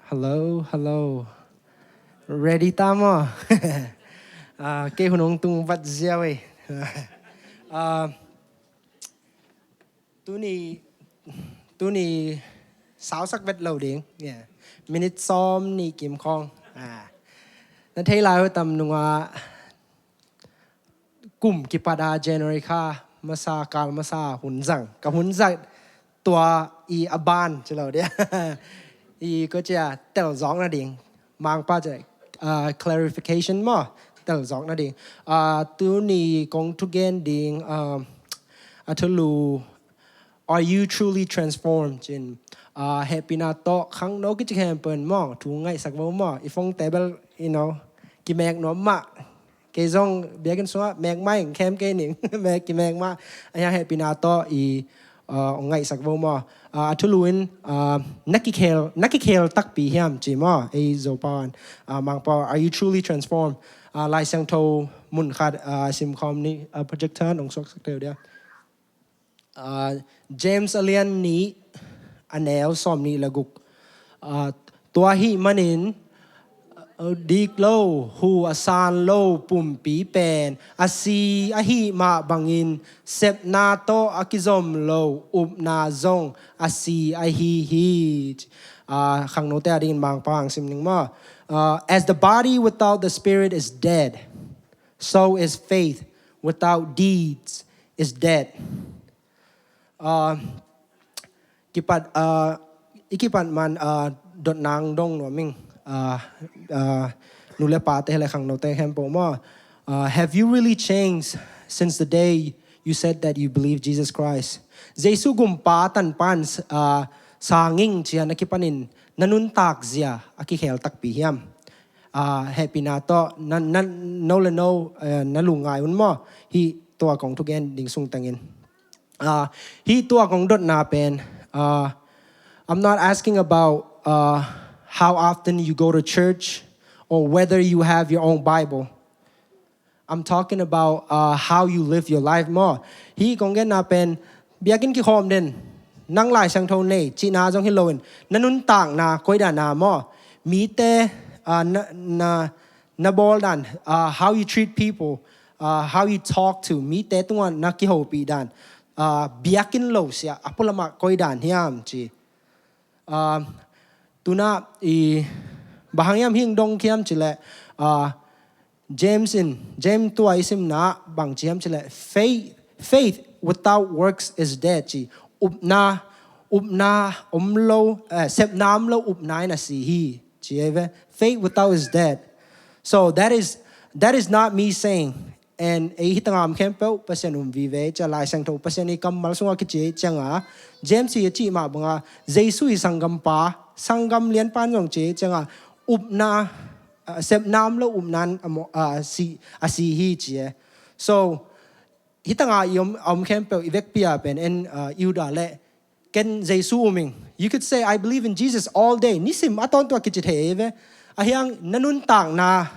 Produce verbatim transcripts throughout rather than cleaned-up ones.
Hello, hello. Ready ta maw? Ah, kei hun hong tung vat ziau ei. Ah, tuni, tuni sausak vet lo ding. Yeah. Minute sawm nih kim khawng. Ah. Na thei lai uh tam nungah kum kipat a January kha masa, kal masa hun zang. Ka hun zang tua i a ban ci lo dia. I ko cia telzawk nading. Mangpa cia, ah, clarification maw, telzawk nading. Ah, tuni kong thugen ding, ah, a thulu, "Are you truly transformed?" Cin, ah, hehpihna tawh khangno kici khempeuh in maw, thu ngaihsak vo maw. I phone table, you know, kimek nuam mah. Kei zong biakinn sungah mek mai, khem kei ning. Mek, kimek mah. A hiang hehpihna tawh i, ah, ngaihsak vo maw. Ah, a thulu in, ah, na kikhel, na kikhel takpi hiam ci maw. Ei Zopau an. Ah, Mangpau, "Are you truly transformed?" Ah, Lai Siangtho mun khat, ah, simkhawm ni, ah, projector nong suaksak teu dia. Ah, James a lian nih, a neu sawm nih le guk. Ah, tua ahih manin, ah, dik lo, hu a san lo pumpi pen a si ahih mah bangin, sepna tawh a kizom lo upna zong a si ahi hi. Ah, khangnote adingin Mangpau hong sim ning maw. Ah, "As the body without the spirit is dead, so is faith without deeds is dead." Ah, kipat, ah, i kipat man, ah, dotna hong dong nuam ing. Ah, ah, nu le pate le khangnote khempeuh maw. Ah, "Have you really changed since the day you said that you believe Jesus Christ?" Jesu gumpa tanpan, ah, sangin cia na kipanin na nuntak zia a kikhel takpi hiam? Ah, hehpihna tawh na, na, no le no, eh, na lungngai un maw. Hih tua kong thugen ding sung tengin. Ah, hih tua kong dotna pen, ah, I'm not asking about, ah, how often you go to church or whether you have your own Bible. I'm talking about, uh, how you live your life maw. Hih kong genna pen, biakinn kikhawm den, nang Lai Siangtho nei cihna zong hi loin, na nuntakna koi dan a maw. Mite, uh, na, na, na bawl dan, uh, how you treat people, uh, how you talk to mite tungah na kihopih dan, uh, biakinn lo sia a pualamah koi dan hiam ci. Ah, tuna i bang hang hiam hih hong dong hiam cih leh, ah, James in, James tua i simna bang ci hiam cih leh, "Faith, faith without works is dead," ci. Upna, upna om lo, eh, sepna om lo upna in a si hi, ci ei ve. "Faith without is dead." So that is, that is not me saying, and ei hih tangah om khempeuh Pasian um vive, cia Lai Siangtho Pasian i kammal sungah kici ei ciangah, James i a cih mah bangah, Jesu i sanggampa, sanggam lianpa in zong ci ei ciangah, upna, ah, sepna om lo upna in a mo-, ah, si, a si hi ci e. So, hih tangah i om, om khempeuh i vekpi a pen en, ah, i ut a leh, ken Jesu um ing. You could say, "I believe in Jesus all day." Nisim a tawntung a kici thei ei ve. A hiang na nuntakna,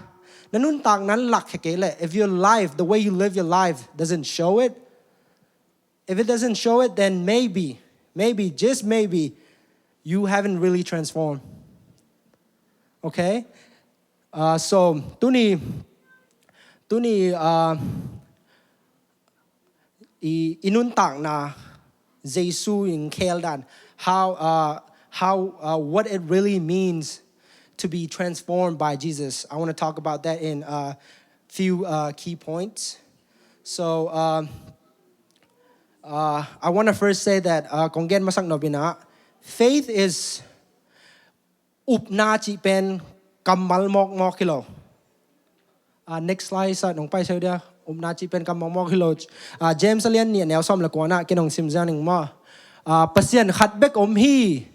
na nuntakna lak khe kei leh, if your life, the way you live your life doesn't show it, if it doesn't show it, then maybe, maybe, just maybe, you haven't really transformed. Okay? Uh, so, tuni, tuni, uh, i, i nuntakna Jesu in khel dan, how, uh, how, uh, what it really means to be transformed by Jesus. I want to talk about that in a few, uh, key points. So, um, uh, I want to first say that, uh, kong gen masak nop in ah, faith is upna cih pen kammal mawkmawk hi lo. Ah, next slide, sa nong pai seu dia. Upna cih pen kammal mawkmawk hi lo. Ah, James a lian nih a neu sawm le kuana ken hong sim ziau ning maw. Ah, Pasian khat bek om hi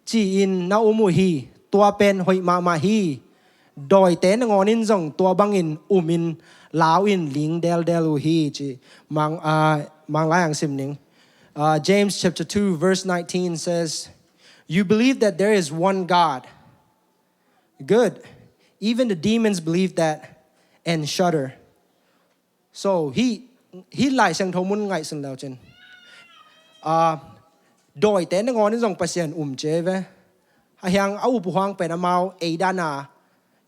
ci-in na um uh hi. Tua pen hoih mahmah hi. Dawite nangawn in zong tua bangin um in lau in ling deldel uh hi ci. Mang, ah, Manglai hong sim ning. Ah, James chapter two verse nineteen says, "You believe that there is one God. Good. Even the demons believe that and shudder." So, hih, hih Lai Siangtho mun ngaihsun leu cin. Ah, dawite nangawn in zong Pasian um ci ei ve. Ahiang a up uh hang pen amau ei dana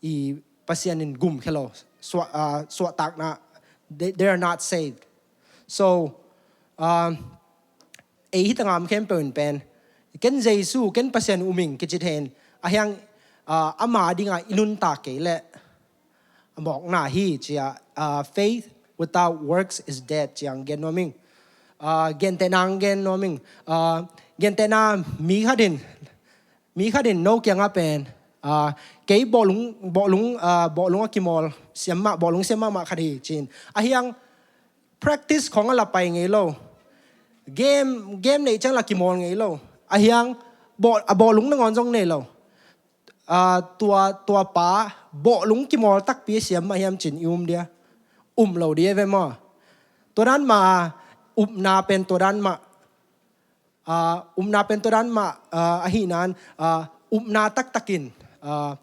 i Pasian in gum khia lo, suah, uh, suahtakna, they, they are not saved. So, um, ei hi tangam khempeuh in pen, ken Jesu, ken Pasian um ing kici thei in, ahiang, uh, ama dinga i nuntak kei leh a mawkna hi cia, uh, faith without works is dead, ciang gen nuam ing. Uh, gentehna ang gen nuam ing. Uh, gentehna mi khat in, mi khat in no kiangah pen, uh, kei bawhlung, bawhlung, uh, bawhlung a kimawl siam mah, bawhlung siam mahmah khat hi cin. Ahiang practice khong a la pai ngei lo. Game, game neih ciang la kimawl ngei lo. Ahiang bawl, a bawhlung nangawn zong nei lo. Ah, tua, tua pa bawhlung kimawl takpi a siam mah hiam cin i um dia? Um lo dia ve maw? Tua dan mah, upna pen tua dan mah. Ah, upna pen tua dan mah, ah, ahi nan, ah, upna taktakin, ah,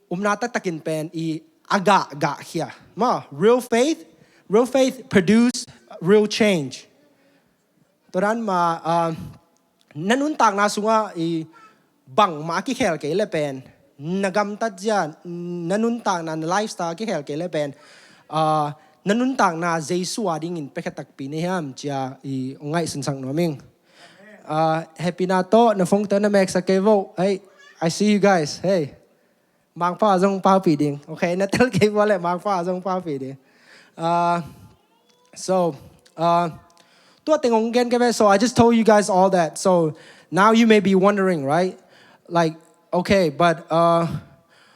upna taktakin pen i a gah gah khia. Maw, real faith, real faith produce real change. Tua dan mah, ah, na nuntakna sungah i bangmah a kikhel kei le pen, na gamtat zia, na nuntakna, na lifestyle a kikhel kei le pen, ah, na nuntakna Jesu a dingin pekhe takpi na hiam cia i ngaihsunsak nuam ing. Ah, happy na tawh, na phone tawh na meksak kei vo. Hey, I see you guys. Hey. Mangpa zong paupih ding. Okay, na tel kei vo le Mangpa zong paupih ding. Ah, so, ah, tua teng hong gen kei ve. So I just told you guys all that. So now you may be wondering, right? Like, okay, but, uh,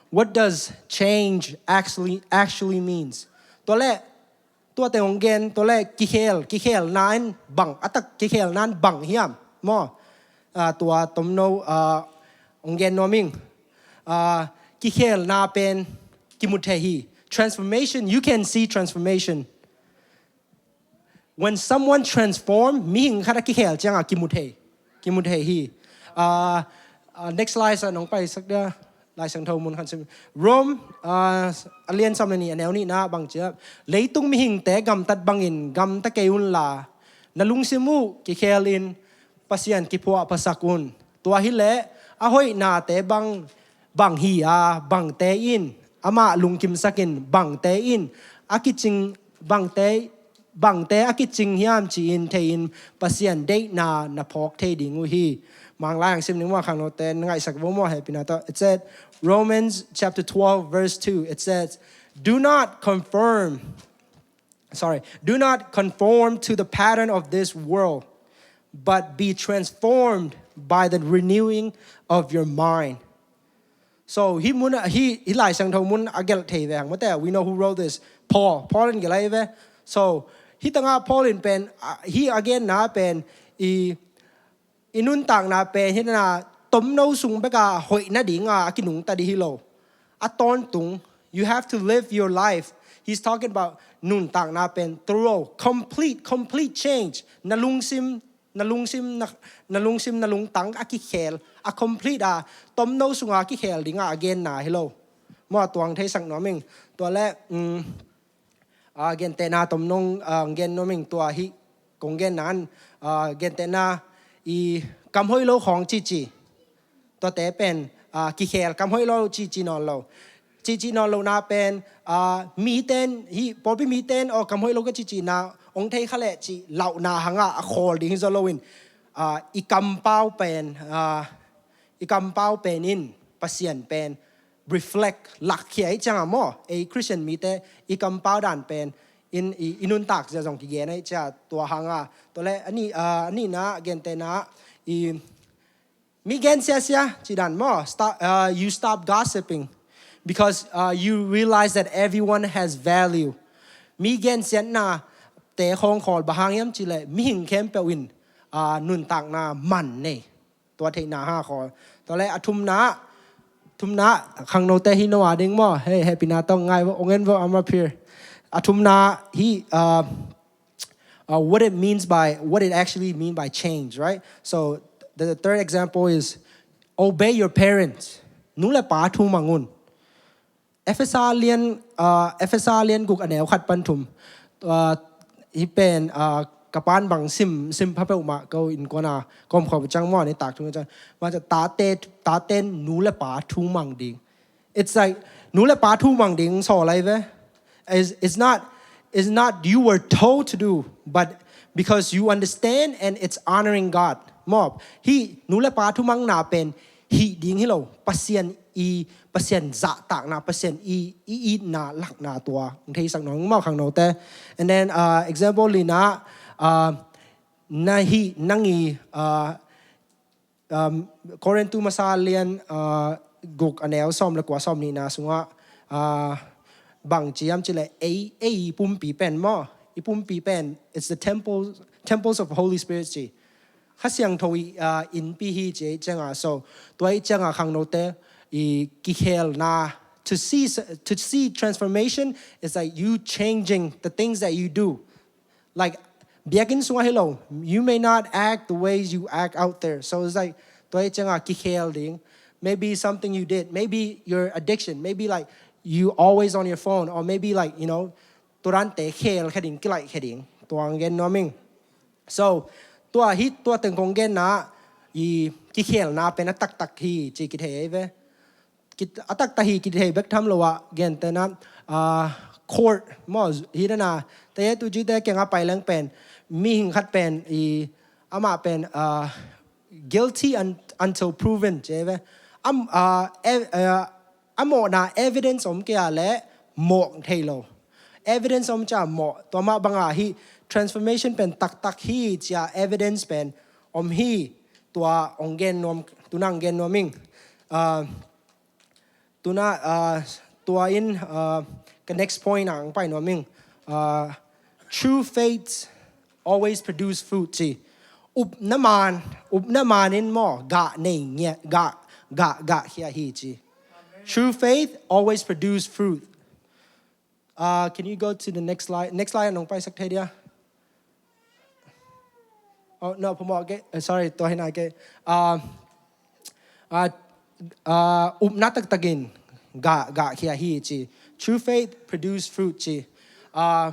what does change actually, actually means? Tua le, tua teng hong gen, tua le kikhel, kikhelna in bang, a tak kikhelna in bang hiam? Maw? Ah, tua tomno, ah, hong gen nuam ing. Ah, kikhelna pen kimu thei hi. Transformation, you can see transformation. When someone transform, mihing khat a kikhel ciangah kimu thei. Kimu thei hi. Ah, ah, next slide, sa nong paisak dia. Lai Siangtho mun khan sim. Rome, ah, a lian sawm le nih, a neu nihna bang cia. Leitung mihingte gamtat bangin gamta kei unla, na lungsim uh kikhel in Pasian kiphuahphasak un. Tua hileh a hoihnate bang, bang hi a, bangte in amah lungkimsakin, bangte in a kicing, bangte, bangte a kicing hiam ci-in thei-in Pasian deihna na phawk thei ding uh hi. Manglai ang sim ning maw, khangnote na ngaihsak vo maw, happy na tawh. It said, Romans chapter twelve, verse two, it says, "Do not confirm, sorry, do not conform to the pattern of this world, but be transformed by the renewing of your mind." So, hi mun, hi, hi Lai Siangtho mun a gelh thei ve hang mate. We know who wrote this. Paul. Paul in gelh ahi ve. So, hi tangah Paul in pen, ah, hi a genna pen, i, i nuntakna pen, hi na tomno sung beka hoih nadinga a kinungta ding hi lo. A tawntung, you have to live your life. He's talking about nuntakna pen thorough, complete, complete change. Na lungsim, na lungsim, na, na lungsim, na lungtang a kikhel, a complete a, tomno sunga kikhel dinga a genna hi lo. Maw, tua ang theisak nuam ing. Tua le, um, ah, gentehna tomno, ah, gen nuam ing, tua hi, kong genna in, ah, gentehna i kam hoih lo khawng cici. Tuate pen, ah, kikhel, kam hoih lo cici nawn lo. Cici nawn lohna pen, ah, miten, hi, pawlpi miten, aw, kam hoih lo ka cicina, ong thei kha leh ci lauhna hanga a khawl ding hi zaw loin, ah, i kampau pen, ah, i kampau pen in Pasian pen reflect, lakkhia i cianga maw, ei Christian mite i kampau dan pen in i, i nuntak zia zong kigen ahi cia, tua hanga. Tua le, a ni, ah, a nihna, gentehna, i mi gen siasia ci dan maw, stop, uh, you stop gossiping because, uh, you realize that everyone has value. Mi gen siatna te khawng khawl bang hang hiam ci le, mihing khempeuh in, uh, nuntakna man nei. Tua theihna ha khawl. Tua le a thumna, thumna, khangnote hi no a ding maw. Hey, happy na tawh ngai vo, ong en vo, I'm up here. A thumna hi, uh, uh, what it means by, what it actually mean by change, right? So the, the third example is obey your parents. Nu le pa thu mang un. Efesa lian, uh, Efesa lian guk a neu khat pan thum. Uh, hi pen, uh, Ka pa'n bang sim, sim pha peuhmah ko innkuan a, ka om khawm ciang maw, a ni tak thu ciang, maw ciang, tate, tate nu le pa thu mang ding. It's like, nu le pa thu mang ding sawl lai ve. It's, it's not, it's not you were told to do, but because you understand and it's honoring God. Maw, hih nu le pa thu mangna pen hih ding hi lo, Pasian i, Pasian zahtakna, Pasian i, i itna lakna tua hong theisak nuam ing maw khangnote. And then, uh, example lina, uh, na hih nang i, uh, um, Korintu masa lian, uh, guk a neu sawm le kua, sawm nihna sungah, uh, bang ci hiam cih leh ei, ei i pumpi pen maw, i pumpi pen, it's the temple, temples of Holy Spirit ci. Kha Siangtho i, uh, innpi hi ci ei ciangah. So tua ei ciangah khangnote i kikhelna, to see, to see transformation is like you changing the things that you do. Like, biakinn sungah hi lo, you may not act the ways you act out there. So it's like, tua ei ciangah kikhel ding. Maybe something you did, maybe your addiction, maybe like you always on your phone, or maybe like, you know, tua dante khel kha ding, kilaih kha ding. Tua hong gen nuam ing. So tua hi, tua teng kong genna i kikhelna pen a taktak hi ci kithei ei ve. Ki, a taktak hi kithei bek tham lo ah, gentehna, ah, court maw, hi dana, te tu ci te kiangah pai leng pen mihing khat pen i, amah pen, ah, guilty un, until proven ci ei ve. Am, ah, ev, ah, a mawhna evidence om kei a leh mawh thei lo. Evidence om ciang mawh, tua mah bangah hih transformation pen taktak hi ci a evidence pen om hi. Tua hong gen nuam, tu-in hong gen nuam ing. Ah, tu-in, ah, tua in, ah, ka next point ah hong pai nuam ing. Ah, true faith always produce fruit ci. Upna man, upna man in maw, gah nei ngiat, gah, gah, gah khia hi ci. True faith always produce fruit. Uh, can you go to the next slide? Next slide, nong paisak thei dia? Oh, no, phamawh kei. Uh, sorry, tua hi nai kei. Uh, uh, uh, upna taktakin gah, gah khia hi ci. True faith produce fruit ci. Uh,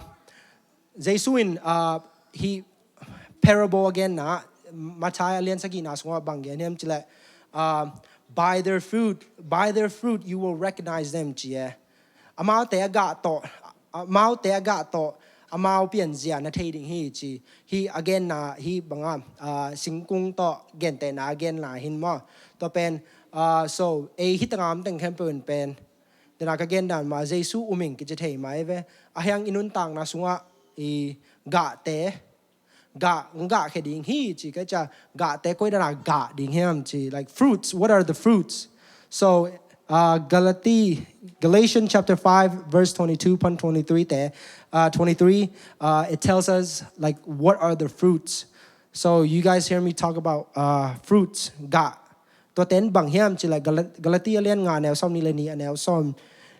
Jesu in, uh, hih parable a genna, Matthai a lian sagihna sungah bang gen hiam cih leh, uh, by their fruit, by their fruit you will recognize them ci e. Amaute a gah tawh, amaute a gah tawh, amau pianzia na thei ding hi ci. Hih a genna, hih bangah, ah, singkung tawh gentehna a genna hi maw. Tua pen, ah, so, ei hih tangam teng khempeuh in pen, dena ka gen dan mah, Jesu um ing kici thei mah ei ve. A hiang i nuntakna sungah i gahte, gah, gah khia ding hi ci ka cia, gahte koi dana gah ding hiam ci, like, fruits, what are the fruits? So, uh, Galati, Galatians chapter five, verse twenty-two pan twenty-three te, uh, twenty-three, uh, it tells us, like, what are the fruits? So you guys hear me talk about, uh, fruits, gah. Tua ten bang hiam cih leh Gala-, Galati a lian nga a neu sawm nih le nih, a neu sawm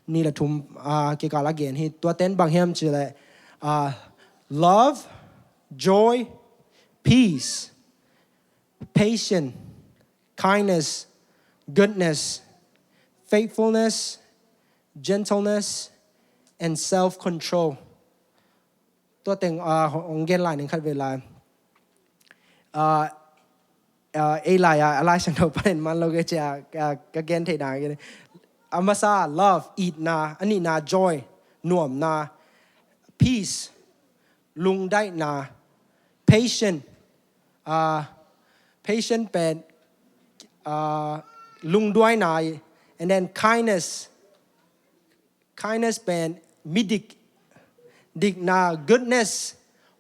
nih le thum, uh, kikal a gen hi. Tua ten bang hiam cih leh, uh, love, joy, peace, patience, kindness, goodness, faithfulness, gentleness, and self-control. Tua teng, ah, hong gen lai ning khat vei lai. Ah, ah, ei lai-ah, a Lai Siangtho panin man lo kei cia, ah, ka gen theihna. A masa, love, itna, a nihna, joy, nuamna, peace, lungdaihna, patient, ah, patient pen, ah, lungduaina, and then kindness, kindness pen midik, dikna, goodness,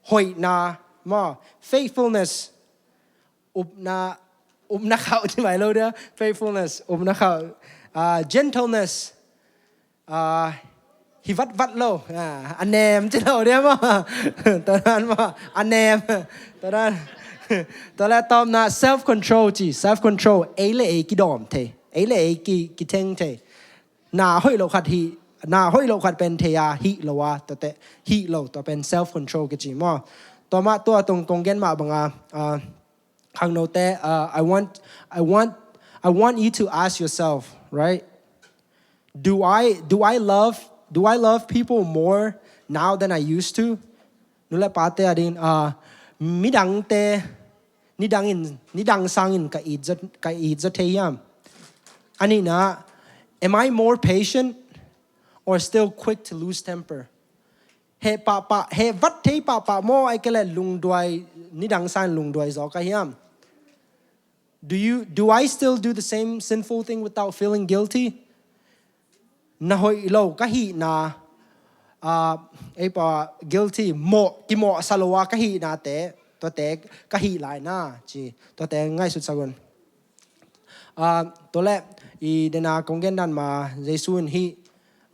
hoihna, maw, faithfulness, upna, upna khauh ci mai lo dia, faithfulness, upna khauh, ah, gentleness, ah, hi vatvat lo, ah, a nem ci lo dia maw, tua dan maw, a nem, tua dan, tua le tawpna self-control ci, self-control, ei le ei kidawm thei, ei le ei ki, kitheng thei. Na hoih loh khat hih, na hoih loh khat pen thei a, hih lo a, tuate, hih lo, tua pen self-control kici maw. Tua mah tua tong kong gen mah banga, ah, khangnote, ah, I want, I want, I want you to ask yourself, right? Do I, do I love, do I love people more now than I used to? Nu le pate adin, ah, Midangte nidangin, nidang sangin ka it zaw, ka it zaw thei hiam? A nihna, am I more patient or still quick to lose temper? Heh pahpah, heh vat thei pahpah maw, ahih kei leh lungduai, nidang sangin lungduai zaw ka hiam? Do you, do I still do the same sinful thing without feeling guilty? Na hoih lo ka hihna, ah, ei pa guilty, mawh, kimawhsa lo a ka hihnate, tuate ka hih lai na, ci, tuate ngaihsutsak un. Ah, tua leh, i dena kong gen dan mah, Jesu in hih,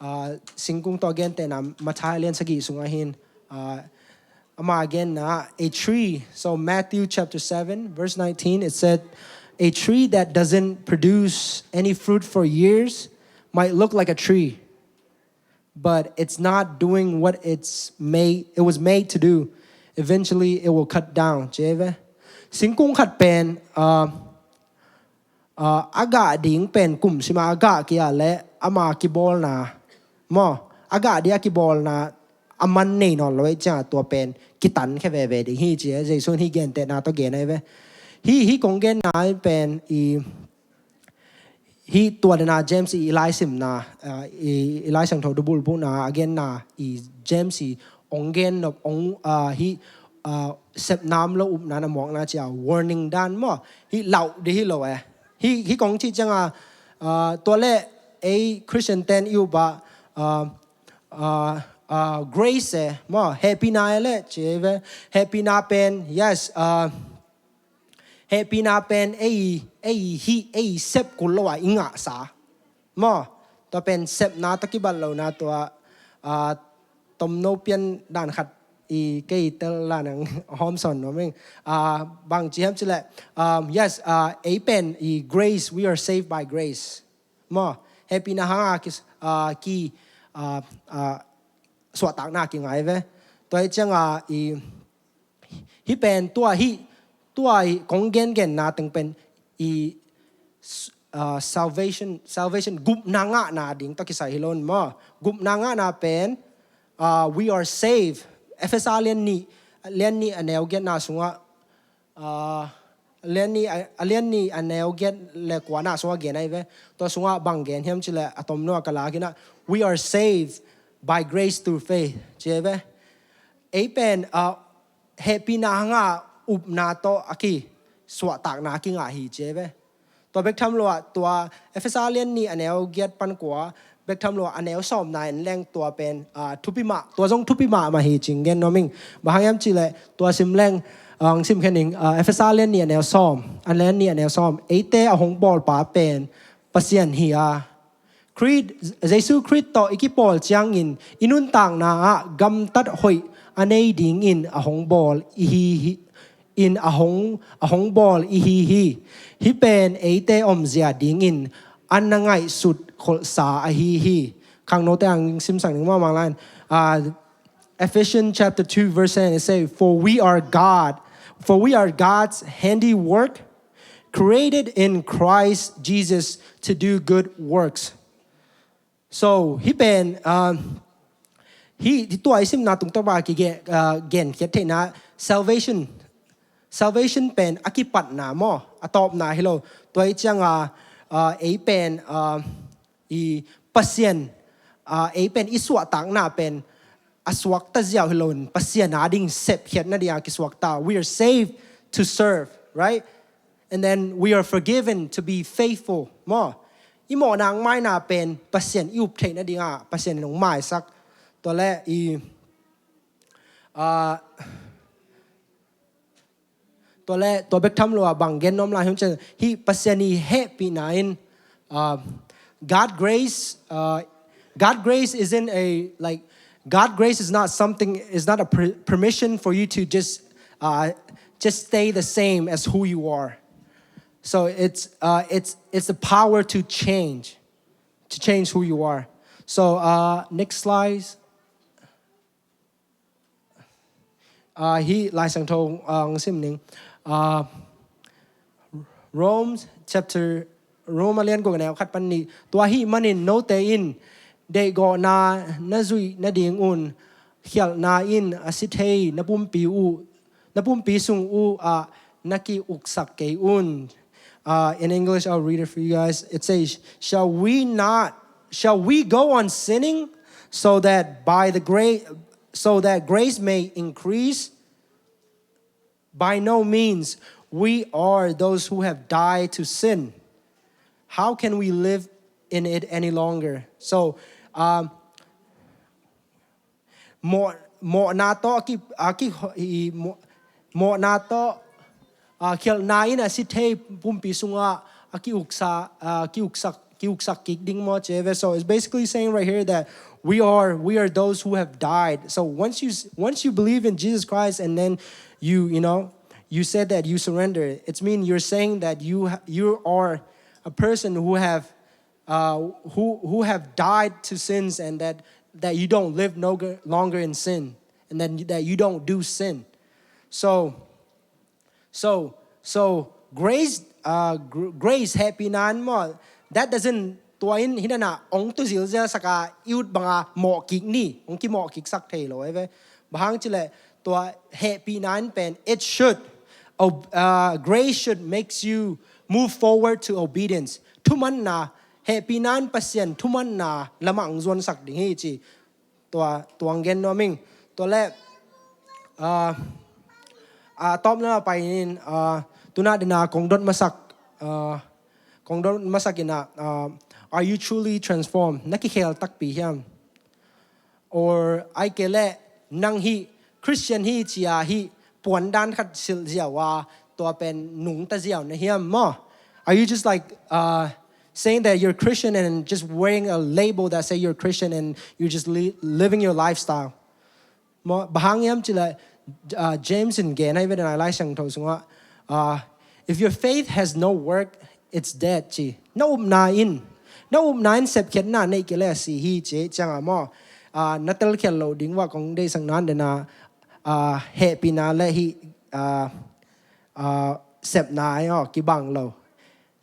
ah, singkung tawh gentehna Matthai lian sagih sungah hin, ah, ama genna, a tree. So Matthew chapter seven, verse nineteen, it said, "A tree that doesn't produce any fruit for years might look like a tree, but it's not doing what it's made, it was made to do. Eventually, it will cut down." Ci ve. Singkung khat pen, ah, ah, a gah ding pen kum sima a gah kia leh ama kibawlna maw, a gah ding a kibawlna a man nei nawn lo ei ciang tua pen kitan khe veve ding hi ci e. Jesu in hih gentehna tawh gen ahi ve. Hih, hih kong genna pen i, hih tua dena James i laisimna, ah, i, i Lai Siangtho dubulbuhna a genna i James i ong gen nop, ong, ah, hih, ah, sepnam lo upna na muakna cia warning dan maw, hih lauh ding hi lo e. Hih, hih kong cih cianga, ah, tua leh ei Christian ten i up ah, ah, ah, ah, grace e maw, hehpihna e leh ci ve. Hehpihna pen, yes, ah, hehpihna pen ei, ei hih, ei sep kul lo a i ngahsa maw. Tua pen sepna tawh kibat lona tua, ah, tomno pian dan khat i kei tel la nang hawmsawn nuam ing. Ah, bang ci hiam ci leh, um, yes, ah, ei pen i grace, we are saved by grace maw. Hehpihna hanga ki, ah, ki, ah, ah, suahtakna kinga ve. Tua hi cianga i, hih pen tua hih, tua hih kong gengenna teng pen i, ah, salvation, salvation, gupna ngahna ding tawh kisai hi lo maw. Gupna ngahna pen, ah, we are saved. Efesa lian nih, lian nih a neu giatna sungah, ah, lian nih a, a lian nih a neu giat le kuana sungah gen ahi ve. Tua sungah bang gen hiam ci leh a tomno a ka lak in ah, "We are saved by grace through faith," ci ahi ve. Ei pen, ah, hehpihna hanga upna tawh a kisuahtakna a kingah hi ci ahi ve. Tua bek tham lo ah, tua Efesa lian nih a neu giat pan kua bek tham lo ah, a neu sawmna en leng tua pen, ah, thupi mah, tua zong thupi mahmah hi cih gen nuam ing. Bang hang hiam ci leh tua sim leng, ah, sim khen ing, ah, Efesa lian nih a neu sawm, a lian nih a neu sawm. Eite a hong bawlpa pen Pasian hi a, Khrih, Jesu Khrih tawh i kipawl ciangin i nuntakna ah gamtat hoih a nei dingin a hong bawl i hi hi, in a hong, a hong bawl i hi hi. Hih pen eite omzia dingin a na ngaihsut kholhsa ahi hi. Khangnote ang simsak ning mahmah lai. Ah, Ephesians chapter two verse ten, it say, "For we are God, for we are God's handiwork, created in Christ Jesus to do good works." So, hih pen, ah, hih, hih tua i simna tungtawn bang a kigen, ah, genkhiat theihna, salvation, salvation pen a kipatna maw, a tawpna hi lo. Tua hi cianga, ah, ei pen, ah, i Pasian, ah, ei pen i suahtakna pen a suakta ziau hi loin Pasian a ding sepkhiatna dinga kisuakta. We are saved to serve, right? And then we are forgiven to be faithful maw. I mawhna hong maina pen Pasian i up theihna dinga Pasian in hong maisak. Tua leh i, ah, tua leh tua bek tham lo ah bang gen nuam lai hiam ci leh, hih Pasian i hehpihna in, ah, God grace, ah, God grace isn't a, like, God grace is not something, is not a per-, permission for you to just, uh, just stay the same as who you are. So it's, uh, it's, it's the power to change, to change who you are. So, uh, next slide. Ah, hih Lai Siangtho, ah, hong sim ning. Ah, Rome chapter, Rome a lian guk a neu khat pan nih. Tua ahih manin note in deihgawhna na zuih nadingun khialhna in a si thei na pumpi uh Na pumpi sung uh ah na ki-uksak kei un. Uh, in English, I'll read it for you guys. It says, "Shall we not, shall we go on sinning so that by the grace, so that grace may increase? By no means. We are those who have died to sin. How can we live in it any longer?" So, um, mawh, mawhna tawh a ki, a ki, i, mawh, mawhna tawh, a, khialhna in a si thei pumpi sungah a ki-uksa, a, ki-uksak, ki-uksak kik ding maw ci ve. So it's basically saying right here that we are, we are those who have died. So once you s-, once you believe in Jesus Christ and then you, you know, you said that you surrender, it's mean you're saying that you ha-, you are a person who have, uh, who, who have died to sins, and that, that you don't live no g-, longer in sin, and then that you don't do sin. So, so, so grace, uh, gr-, grace, hehpihna in maw, that doesn't, tua in hi na na ong tu zilzel saka i ut banga mawh kik ni, ong ki mawh kik sak thei lo e ve. Bang hang cileh tua hehpihna in pen, it should, ob-, uh, grace should makes you move forward to obedience. Thumanna, hehpihna in Pasian thumanna lamah ong zuansak ding hi ci. Tua, tua ong gen nuam ing. Tua le, ah, ah, tawpna pai in, ah, tuna dena kong dot masak, ah, kong dot masak in ah, ah, are you truly transformed? Na kikhel takpi hiam? Or ai ke le nang hi Christian hi cia hi puandan khat silh ziau a, tua pen nungta ziau na hiam maw? Are you just like, uh, saying that you're Christian and just wearing a label that say you're Christian and you're just li-, living your lifestyle? Maw, bang hang hiam cileh, uh, James in gen ai ve dena Lai Siangtho sungah, uh, "If your faith has no work, it's dead," ci. Na upna in, na upna in sepkhiatna neih ke le si hi ci ciangah maw, ah, na telkhial lo ding vah kong deihsak nan dena, ah, hehpihna le hi, ah, ah, sepna ai aw kibang lo.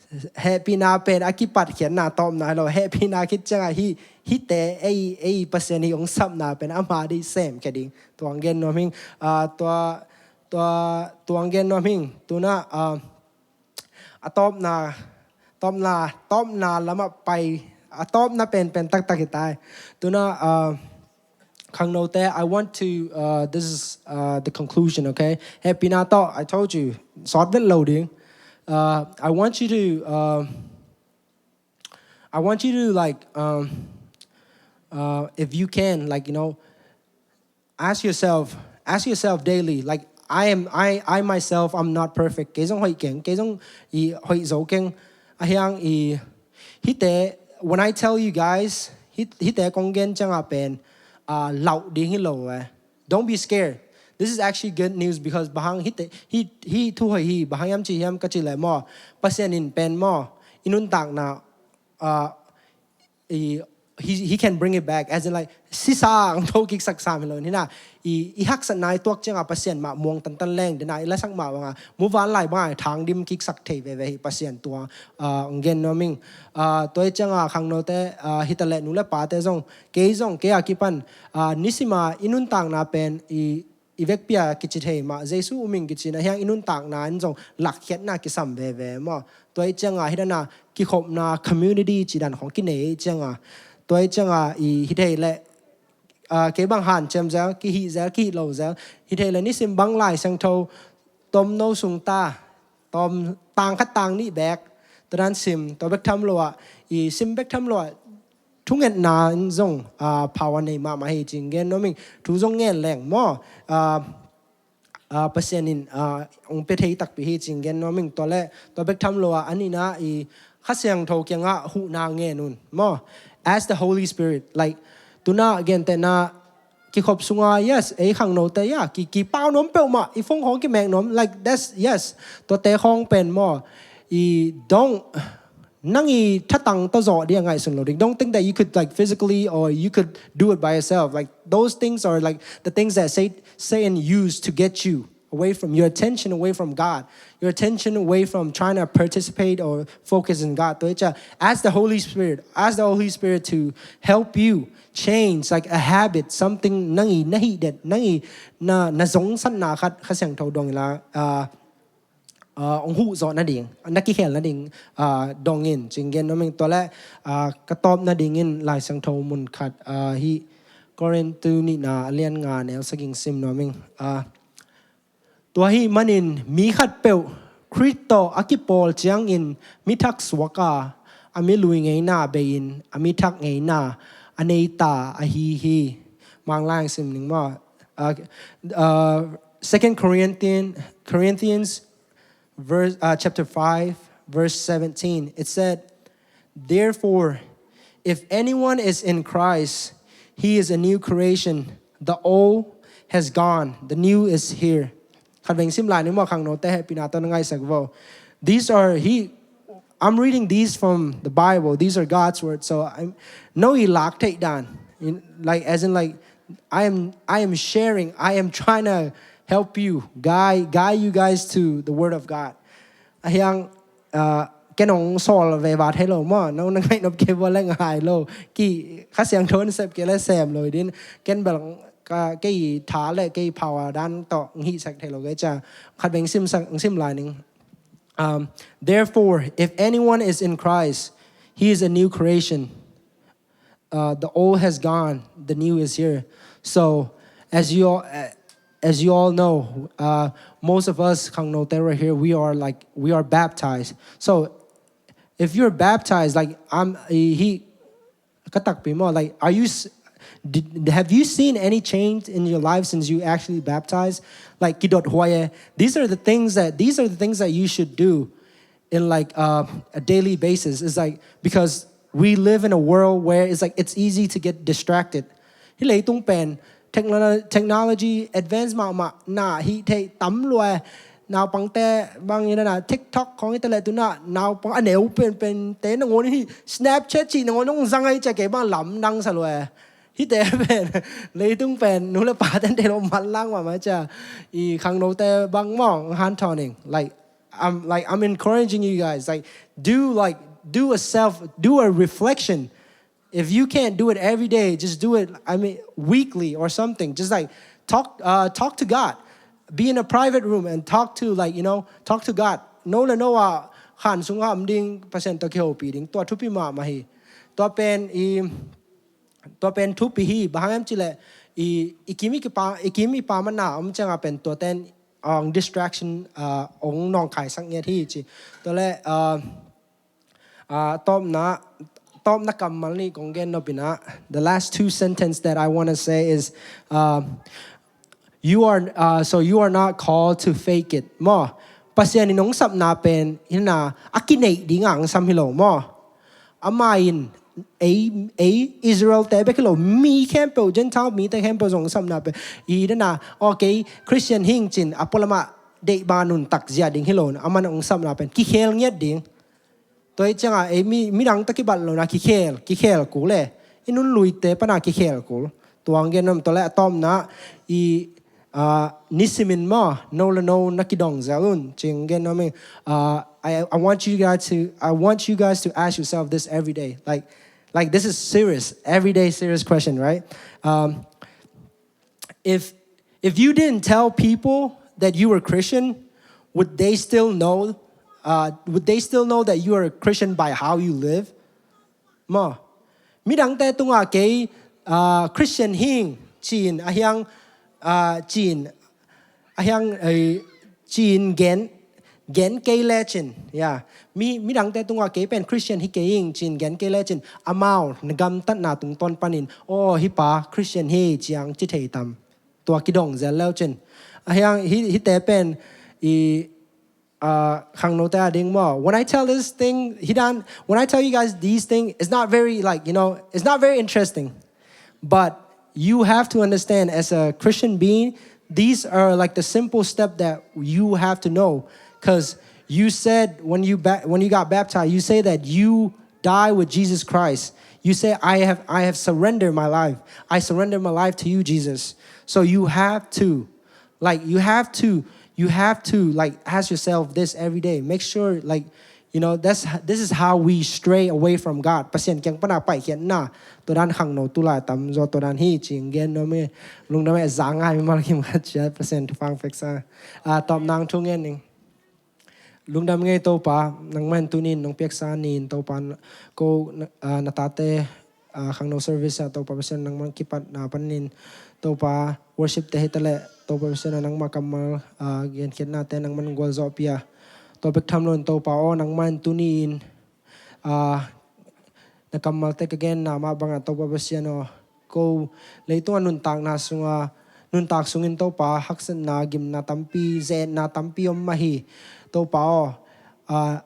Hehpihna pen a kipatkhiatna tawpna hi lo. Hehpihna khit ciangah hi, hite ei, ei Pasian hi ong sapna pen ama dih semkhia ding. Tua ong gen nuam ing. Ah, tua, tua, tua ong gen nuam ing. Tuna, ah, a tawpna, tawpna, tawpna lamah pai, a tawpna penpen taktak hi tai. Tuna, uh, khangnote, I want to, uh, this is, uh, the conclusion, okay? Hehpihna tawh, I told you, sawt vet lo ding. Uh, I want you to, uh, I want you to, like, um, uh, if you can, like, you know, ask yourself, ask yourself daily, like, I am, I, I myself, I'm not perfect. Kei zong hoih keng, kei zong i hoih zo keng. A hiang i, hite, when I tell you guys, hi, hite kong gen ciangah pen, ah, lauh ding hi lo eh. Don't be scared. This is actually good news because bang hang hite, hi, hi thu hoih hi, bang hang hiam ci hiam ka ci le maw, Pasian in pen maw, i nuntakna, ah, i, he, he can bring it back. As in, like, sisa ang tho kik sak sam hi lo ni na. I, i haksatna i tuak ciangah Pasian mah muang tantan leng dena i lasak mah banga muvanlai banga thang dim kik sak thei veve hi Pasian tua, ah, ong gen nuam ing. Ah, tua i ciangah khangnote, ah, hita le nu le pate zong, kei zong, kei a kipan, ah, nisima i nuntakna pen i i vekpi a kici thei mah, Jesu um ing kici na hiang i nuntakna in zong lakkhiatna kisam veve maw. Tua i ciangah hidana kikhopna community cidan khong kinei i ciangah. Tua i ciangah i hi thei le, ah, kei bang hanciam zel, kihih zel, kihih lo zel. Hi thei le nisim bang Lai Siangtho tomno sungta, tom tang khat tang nih bek, tua dan sim, tua bek tham lo ah, i sim bek tham lo ah, thungetna in zong, ah, power nei mahmah hi cing gen nuam ing. Thu zong ngen leng maw, ah, ah, Pasian in, ah, ong pia thei takpi hi cing gen nuam ing. Tua le, tua bek tham lo ah, a nihna i Kha Siangtho kiangah huhna ngen un maw. Ask the Holy Spirit, like, tuna gentehna kikhop sunga, yes, ei khangnote, ya, ki, kipau nuam peuhmah, i phone khong kimek nuam, like, that's, yes, tuate khong pen maw, i dong, nang i thatang tawh zawh ding a ngaihsun lo ding. Don't think that you could, like, physically or you could do it by yourself. Like, those things are, like, the things that Sa-, Satan used to get you. away from your attention away from God, your attention away from trying to participate or focus in God. Tua hi ciang ask the Holy Spirit, ask the Holy Spirit to help you change like a habit, something nang i na hih det, nang i na na zongsatna khat Kha Siangtho dong inla uh, uh, hong huh zawh nading, na kikhel nading uh, dong in ci-in gen nuam ing. Tua leh uh, ka tawp nadingin Lai Siangtho mun khat uh, hih Korintu nihna a lian nga neu sagih sim nuam ing. Uh, tua ahih manin mi khatpeuh Khrih tawh a kipawl ciangin mi thak suak a, a mi lui ngeina bei-in a mi thak ngeina a nei ta ahi hi. Mang lai sim ning maw. Uh, uh, Second Corinthian, Corinthians verse, uh, chapter five, verse seventeen. It said, "Therefore, if anyone is in Christ, he is a new creation. The old has gone, the new is here." Khat veng sim lai ni maw, khangnote hehpihna tawh na ngaisak vo. These are, he, I'm reading these from the Bible. These are God's word. So I'm, no i lak theih dan. In, like, as in, like, I am, I am sharing. I am trying to help you, guide, guide you guys to the word of God. Ahi hang uh, ken hong sawl veve thei lo maw, no na ngaih nop kei vua leh ngai lo. Kei Kha Siangtho in sep kei leh sem lo ding. Ken bel ka, kei tha leh kei power dan tawh hih sak thei lo kei ciang khat veng sim sak, sim lai ning. Um, "Therefore, if anyone is in Christ, he is a new creation. Uh, the old has gone, the new is here." So, as you all, uh, as you all know, uh, most of us khangnote right here, we are like, we are baptized. So, if you're baptized, like, I'm, he, ka takpi maw, like, are you s- did, have you seen any change in your life since you actually baptized? Like, kidot huai e. These are the things that, these are the things that you should do in, like, uh, a daily basis. It's like, because we live in a world where it's like it's easy to get distracted. Hih leitung pen technolo- technology advance mahmah na, hih theih tam lua. Naupangte bang in a na TikTok khawng i ta leh tu na, naupang a neu penpente nangawn hih Snapchat cih nangawn hong zang ahi ciang kei bang lamdang sa lua. Hihte pen leitung pen nu leh pate'n theih loh manlang mahmah ciang, i khangnote bang maw, hanthawn ing. Like, I'm, like, I'm encouraging you guys, like, do, like, do a self, do a reflection. If you can't do it every day, just do it, I mean, weekly or something. Just, like, talk, uh, talk to God. Be in a private room and talk to, like, you know, talk to God. No leh no a khan sung a om ding, Pasian tawh kihopih ding. Tua thupi mahmah hi. Tua pen i, tua pen thupi hi. Bang hang hiam cih leh i, i kim i kipa, i kim i pam a na om ciang a pen tuate'n, uh, distraction, uh, hong nawngkaisak ngiat hi ci. Tua leh, uh, uh, tawpna, tawpna kammal nih kong gen nop in a, the last two sentence that I want to say is, uh, "You are, uh, so you are not called to fake it." Maw, Pasian in hong sapna pen hi na, a kineih ding a hong sam hi lo maw. Amah in ei, ei Israel-te bek hi lo, mi khempeuh, Gentile mite khempeuh zong sapna pen hi na, okay, Christian hi ing ci-in a pualam ah deih bang nuntak zia ding hi lo. Amah in hong sapna pen kikhel ngiat ding. Tua hi ciang a ei mi, midang tawh kibat lo na, kikhel, kikhel kul e. I nunluite pan a kikhel kul. Tua hong gen nuam. Tua leh a tawpna i, uh, nisimin maw, no leh no na kidong zel un ci-in gen nuam ing. Uh, I, I want you guys to, I want you guys to ask yourself this every day. Like, like, this is serious, everyday serious question, right? Um, if, if you didn't tell people that you were Christian, would they still know, uh, would they still know that you are a Christian by how you live? Maw, midangte tungah kei, uh, Christian hi ing ci-in, ahi hang, uh, ci-in, ahi hang, uh, ci-in gen, gen kei lecin, ya. Mi, midangte tungah kei pen Christian hi kei ing ci-in gen kei lecin, amau na gamtatna tungtawn panin, oh, hih pa Christian hi ci-in ci thei tam. Tua kidong zel lecin. Ahi hang, hih, hihte pen i, uh, khangnote a ding maw. When I tell this thing, hih dan, when I tell you guys these things, it's not very, like, you know, it's not very interesting. But you have to understand, as a Christian being, these are, like, the simple step that you have to know. 'Cause you said when you ba- when you got baptized, you say that you die with Jesus Christ. You say, "I have, I have surrendered my life. I surrender my life to you, Jesus." So you have to, like, you have to you have to, like, ask yourself this every day. Make sure, like, you know, that's this is how we stray away from God. Pasian kiang pana paikhiatna, tua dan khangno tulai tamzaw tua dan hi cing gen no me. Lungdam e, za ngai mimal kim khat cia Pasian thupha peksa. Ah, tawp nang thu ngen ning. Lungdam ngei Topa, nangman tunin nong piaksa nin Topa, ko na, ah, na tate, ah, khangno service ah Topa Pasian nangman kipatna panin Topa worship te hi ta leh Topa Pasian ah nangma kammal, ah, genkhiatna te nangman gualzawh pia. Tua bek tham loin Topa aw, nangman tunin, ah, na kammalte ka genna mah bangah Topa Pasian aw, ko leitungah nuntakna sunga, nuntak sungin Topa haksatna, gimna tampi, ze-etna tampi om mah hi. Topa aw, ah,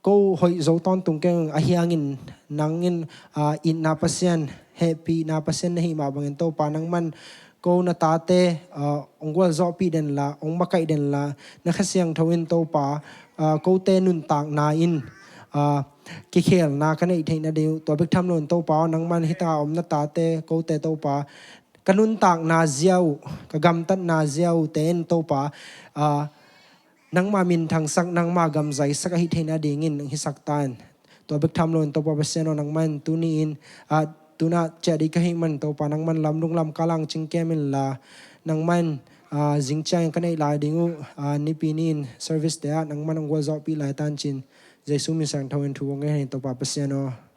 ko hoih zo tawntung keng ahi hangin nangin, ah, itna Pasian, hehpihna Pasian na hi mah bangin Topa nangman ko na tate, ah, ong gualzawhpih den la, ong makaih den la, na Kha Siangtho in Topa, ah, kote nuntakna in, ah, kikhelna ka neih theihna ding uh, tua bek tham loin Topa aw, nangman hita om na tate kote Topa, ka nuntakna zia uh, ka gamtatna zia uh te in Topa, ah, nangma minthangsak, nangma gamzaisak ahi theihna dingin nang hisak tan. Tua bek tham loin Topa Pasian aw, nangman tuni in, ah, tuna ciah dih ka hih man Topa, nangman lamdung lamkal ah cingkem in la, nangman, ah, zingciang ka neih lai ding uh, ah, nipi ni-in service te ah nangman ong gualzawhpih lai tancin. Jesu min siangtho in thu ong ngen hi Topa Pasian aw.